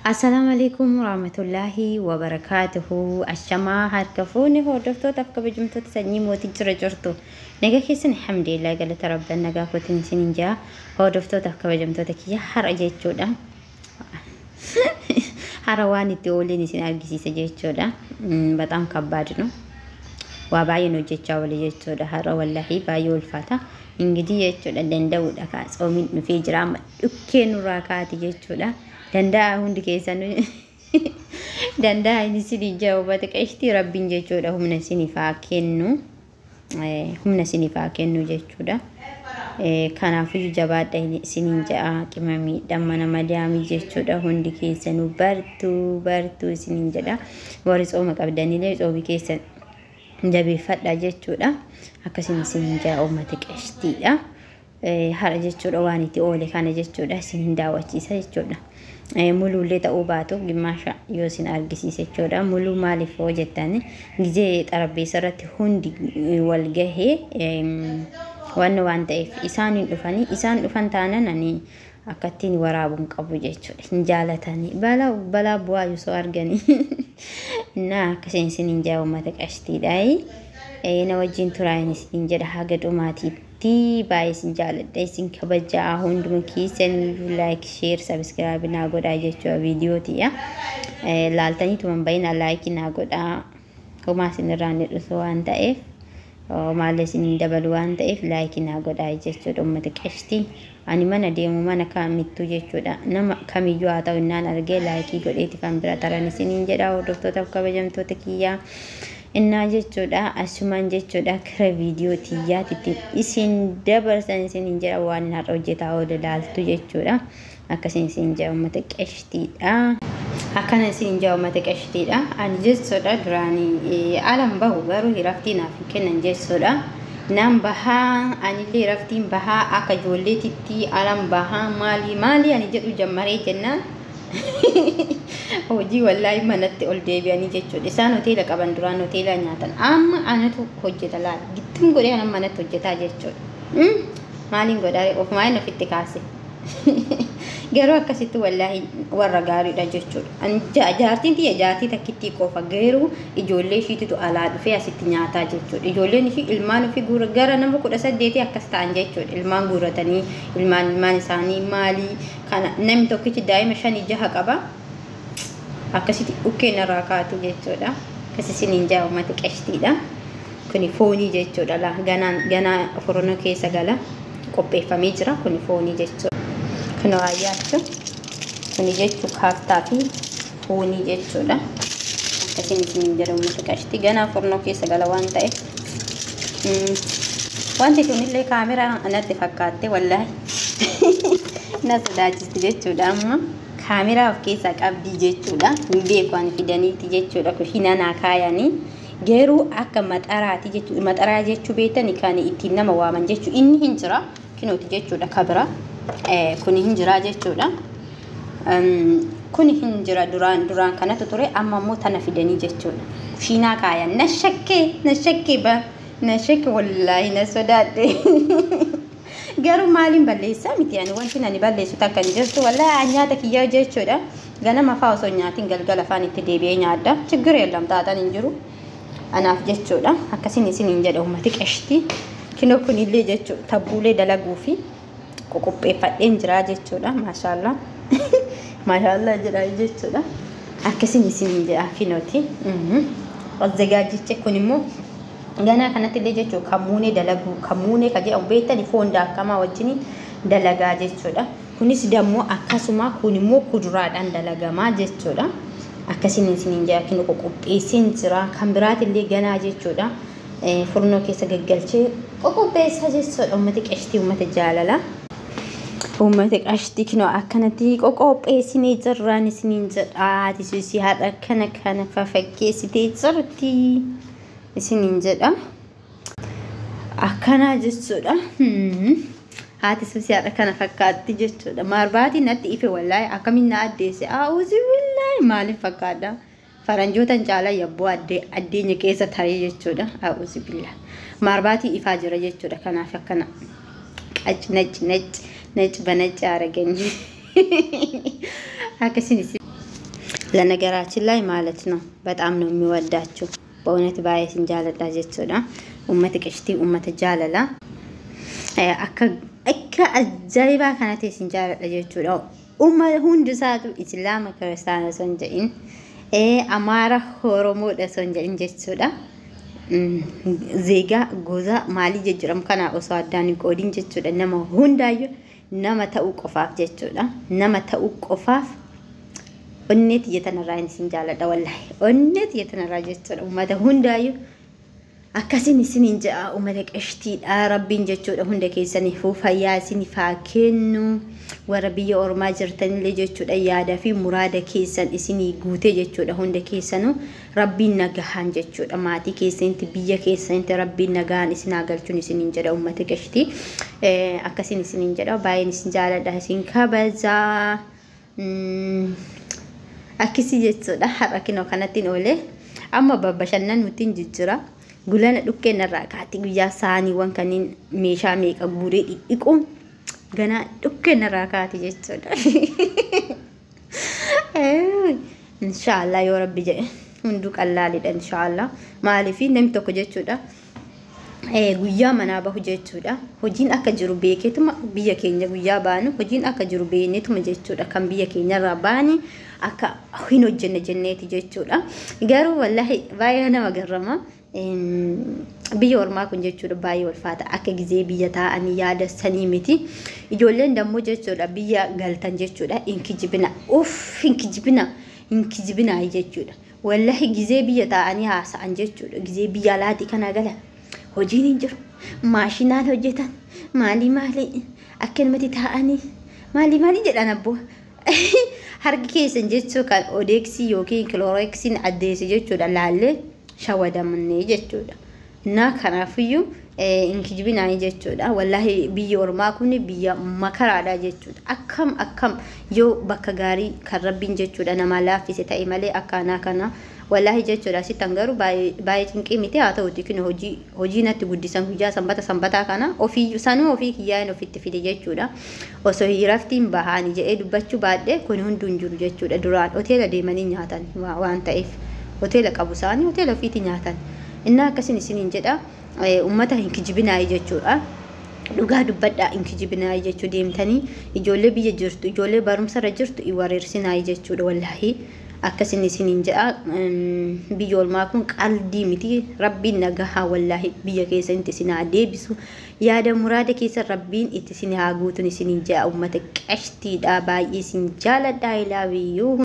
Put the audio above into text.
Assalaamu alaikum warahmatullaahi wabarakaatuhu. Ashamaa harka fuuni hordoftootaaf kabajamtoota sanyii mootii jira jirtu. Nagaa keessan, alhamdulillah, galata rabban nagaa kootiin isiniin jira. Hordoftootaaf kabajamtoota kiyya, har'a jechuudha. Har'a waan itti ooliin isin argisiisa jechuudha. በጣም ከባድ ነው። Waa baay'een hojjechaa oole jechuudha. Har'a wallaahi baay'ee ulfaata. እንግዲህ jechuudha danda'uudha kaa, tsoomiin dhufee jira, amma dhukkee nurraa kaati jechuudha. Danda'a, hundi keessan danda'a, inni isin jira uummata qeshtii. Rabbiin jechuudha humna isiniif haa kennu. Humna isiniif haa kennu jechuudha. Kanaafuu jabaadha isiniin ja'a, qimamii mana madaamii jechuudha, hundi keessanuu bartuu bartuu isiniin jedha. Warri tsooma qabdanillee tsoomii keessan jabeeffadha jechuudha. Akkasiin isiniin ja'a, uummata qeshtiidha. Har'a jechuudha waan itti oole kana jechuudha isin daawwachiisa jechuudha. Muluullee ta'uu baatu gimmaasha yoo isin argisiise jechuudha. Muluu maaliif hoo jettan, gizee xarabbeessa irratti hundi wal gahee waan waan ta'eef isaan hin dhufanii, isaan dhufan taanan ani akkattiin waraabuun qabu jechuudha. Hin jaalatanii balaa balaa bu'aa yoo arganii. Na akkasiin isiniin jaa, uummata qashtiidha. Na wajjin turaa isiniin jedha haga dhumaatiitti. Baay'ee isin jaaladha, isin kabajaa. Hunduma keessan like, share, subscribe naa godhaa jechuudha. Viidiyootiya laaltanii tuman baay'ina like naa godhaa, homaa isin irraa hin dhufu waan ta'eef, homaallee isin dabalu waan ta'eef, like naa godhaa jechuudha, uummata qashtii. Ani mana deemu mana kamittuu jechuudha, nama kamiyyuu haa ta'u, innaan argee like godheeti kan bira taran isiniin jedha, hordoftootaaf kabajamtoota kiyyaa. Innaa jechuudha asumaan jechuudha kara viidiyoo tiyyaatitti isin dabarsan isiniin jedha, waan har'a hojjetaa oole laaltu jechuudha. Akkasiin isin jedha, uummata qeshtiidha. Akkana isin jedha, uummata qeshtiidha. Ani jechuudha duraanii alan bahu, garuu hiraftii naaf hin kennan jechuudha. Nan bahaa, anillee raftiin bahaa, akka ijoolleetitti alan bahaa, maalii maalii ani jedhu jammaree jennaan hojii wallaahi manatti ol deebi'anii jechuudha. Isaan hoteela qaban, duraan hoteela nyaatan. Amma anatu hojjeta laala. Gittum godhee anan manatti hojjetaa jechuudha. Maaliin godhaa, ofumaan ofitti kaase. Garuu akkasitti wallaahi warra gaariidha jechuudha. Jaartiin tiyya jaartii takkittii qofa, garuu ijoollee ishiititu alaa dhufee asitti nyaataa jechuudha. Ijoolleen ishii ilmaan ofii gara nama 18 akkas ta'an jechuudha. Ilmaan guuratanii ilmaan ilmaan isaanii maalii kana, namni tokkichi daa'ima shanii jaha qaba. Akkasitti dhukkeen irraa kaatu jechuudha. Akkas isiniin jaa, uummata qeshtiidha. Kuni foonii jechuudha. Ganaan ganaa forona keessa gala, qopheeffamee jira. Kuni foonii jechuudha. Kun waayyaachuu kuni jechuu kaaftaa fi foonii jechuudha. Akkasiin isiniin jedha, uummata qashtii, ganaa fornoo keessa gala waan ta'eef. Wanti kunillee kaameraa natti fakkaatte, wallaahi na sodaachisti jechuudha amma. Kaameraa of keessaa qabdii jechuudha. Hin beeku ani, fidaniiti jechuudha. Kushiinaa naa kaayanii. Garuu akka maxaraati jechuudha. Maxaraa jechuu beektani, kan ittiin nama waaman jechuudha. Inni hin jira. Kinooti jechuudha kabira. Kuni hin jira jechuudha. Kuni hin jira, duraan duraan kanatu ture, amma immoo tana fidanii jechuudha. Kushiinaa kaayan, na shakkee, na shakkee, ba na shakkee, wallaahi na sodaadhe. Garuu maaliin balleessaa miti, ani wanti ani balleessu takka hin jirtu wallaahi, nyaata kiyyaa jechuudha. Ganama faa osoo nyaatiin galgala afaan itti deebi'ee nyaadha. ችግር የለም, xaaxaan hin jiru. Anaaf jechuudha. Akkasiin isiniin jedha, uummati qeshti. Kinoo kunillee jechuudha tabbuulee dalaguu fi qoqopheeffadheen jira jechuudha. Maashaallah. Maashaallah jedha jechuudha. Akkasiin isiniin jedha kinooti. Azzagaajiche kun immoo ganaa kanatti illee jechuudha kamuunee dalaguu, kamuunee ka jedhamu beektani, foon daakamaa wajjin dalagaa jechuudha. Kunis dammoo akkasuma, kun immoo kuduraadhaan dalagamaa jechuudha. Akkasiin isiniin jedha, kinu qoqopheesseen jira. Kan biraatillee ganaa jechuudha. Furnoo keessa gaggalchee qoqopheessaa jechuudha. Uummata qeshtii, uummata jaalala. Uummata qashtii, kinoo akkanatti qoqopheessinee jirraan isiniin jedha. Haati suusii haadha kana kana fafakkeessitee jirti isiniin jedha. Akkanaa jechuudha. Haati suusii haadha kana fakkaatti jechuudha. Maarbaatiin natti ife, wallaahi akkamiin na addeesse. Aa'uuzi billaahi, maaliif fakkaadha? Faranjootan caalaa yabboo addeenya keessa taree jechuudha. Aa'uuzi billaahi. Maarbaatii ifaa jira jechuudha. Kanaaf akkana qac ነጭ ነጭ ነጭ በነጭ አረገኝ። Akkasiin isin ለነገራችን ላይ ማለት ነው በጣም ነው የሚወዳችሁ። በእውነት baay'ee isin jaaladha jechuudha. Uummata qishtii, uummata jaalala akka ajaa'ibaa kanatti isin jaaladha jechuudha. Uummata hundisaatu Islaama, Kiristaana osoo hin jedhin, Amaara, Oromoodha osoo hin jedhin jechuudha. Zeegaa gosa maalii jedhamu kana osoo addaan hin qoodin jechuudha. Nama hundaayyuu nama ta'uu qofaaf jechuudha. Nama ta'uu qofaaf onnee tiyya tanarraa isin jaaladha wallahi. Onnee tiyya tanarraa jechuudha. Uummata hundaayyuu akkasiin isiniin jedha, uummata qashtiidha. Rabbiin jechuudha hunda keessaniifuu fayyaa isiniif haa kennu. Warra biyya ormaa jirtanillee jechuudha yaada fi muraada keessan isinii guutee jechuudha, hunda keessanuu Rabbiin nagahaan jechuudha maatii keessanitti, biyya keessanitti Rabbiin nagahaan isin haa galchuun isiniin jedha. Uummata qashtii, akkasiin isiniin jedha. Baay'een isin jaaladha, isin kabajaa akkasii jechuudha. Har'a kinoo kanattiin oolee amma babbashannan nutiin jijjiira. Gulana dhukkeen irraa kaati guyyaa saaniiwwan kanneen meeshaa meeqa guuree dhidhiquun ganaa dhukkeen irraa kaati jechuudha. Inshaallah, yoo Rabbi jedhe hunduu qallaalidha inshaallah. Maaliif namni tokko jechuudha guyyaa manaa bahu jechuudha hojiin akka jiru beekeetuma, biyya keenya guyyaa baanu hojiin akka jiru beekneetuma jechuudha, kan biyya keenyarraa baani akka hin hojjenne jenneeti jechuudha. Garuu wallahi baay'ee nama garrama. Biyya ormaa kun jechuudha baay'ee ulfaata, akka gizee biyya taa'anii yaada sanii miti. Ijoolleen dammoo jechuudha biyya galtan jechuudha hin kijibina, uff, hin kijibina, hin kijibina jechuudha. Wallahi gizee biyya taa'anii haasa'an jechuudha, gizee biyya alaatii kana galan hojiin hin jiru, maashinaan hojjetan, maalii maalii akkanumatti taa'anii maalii maalii jedhan. Abboo, harki keessan jechuu kan odeeksii yookiin kilooreeksiin addeesse jechuudha laallee shawadamnee jechuudha. Innaa kanaafiyyuu hin kijibinaa jechuudha. Wallahi biyya ormaa kun biyya makaraadha jechuudha. Akkam akkam yoo bakka gaarii kan Rabbiin jechuudha nama laaffise ta'e malee akkanaa kana wallahi jechuudha. Sittan garuu baay'ee cinqii miti, haa ta'uti kun hojii natti guddisan. Guyyaa sanbata sanbataa kana ofii sanuu ofii kiyyaa'in ofitti fide jechuudha. Osoo hiraftiin bahaanii jedhee dubbachuu baadhee kun hunduu hin jiru jechuudha. Duraan hoteela deemanii nyaatan waan ta'eef hoteela qabu isaanii, hoteela ofiitti nyaatan. Innaa akkasin isiniin jedha, uummata hin kijibinaa jechuudha. Dhugaa dubbadhaa, hin kijibinaa jechuu, deemtanii ijoollee biyya jirtu, ijoollee barumsarra jirtu hin wareersinaa jechuudha. Wallaahi akkasin isiniin jedha, biyya ormaa kun qaldii miti. Rabbiin nagahaa wallaahi biyya keessanitti isin haa deebisu, yaada muraada keessa Rabbiin itti isin haa guutun isiniin jedha. Uummata qashtiidha, baay'ee isin jaaladha. I love you.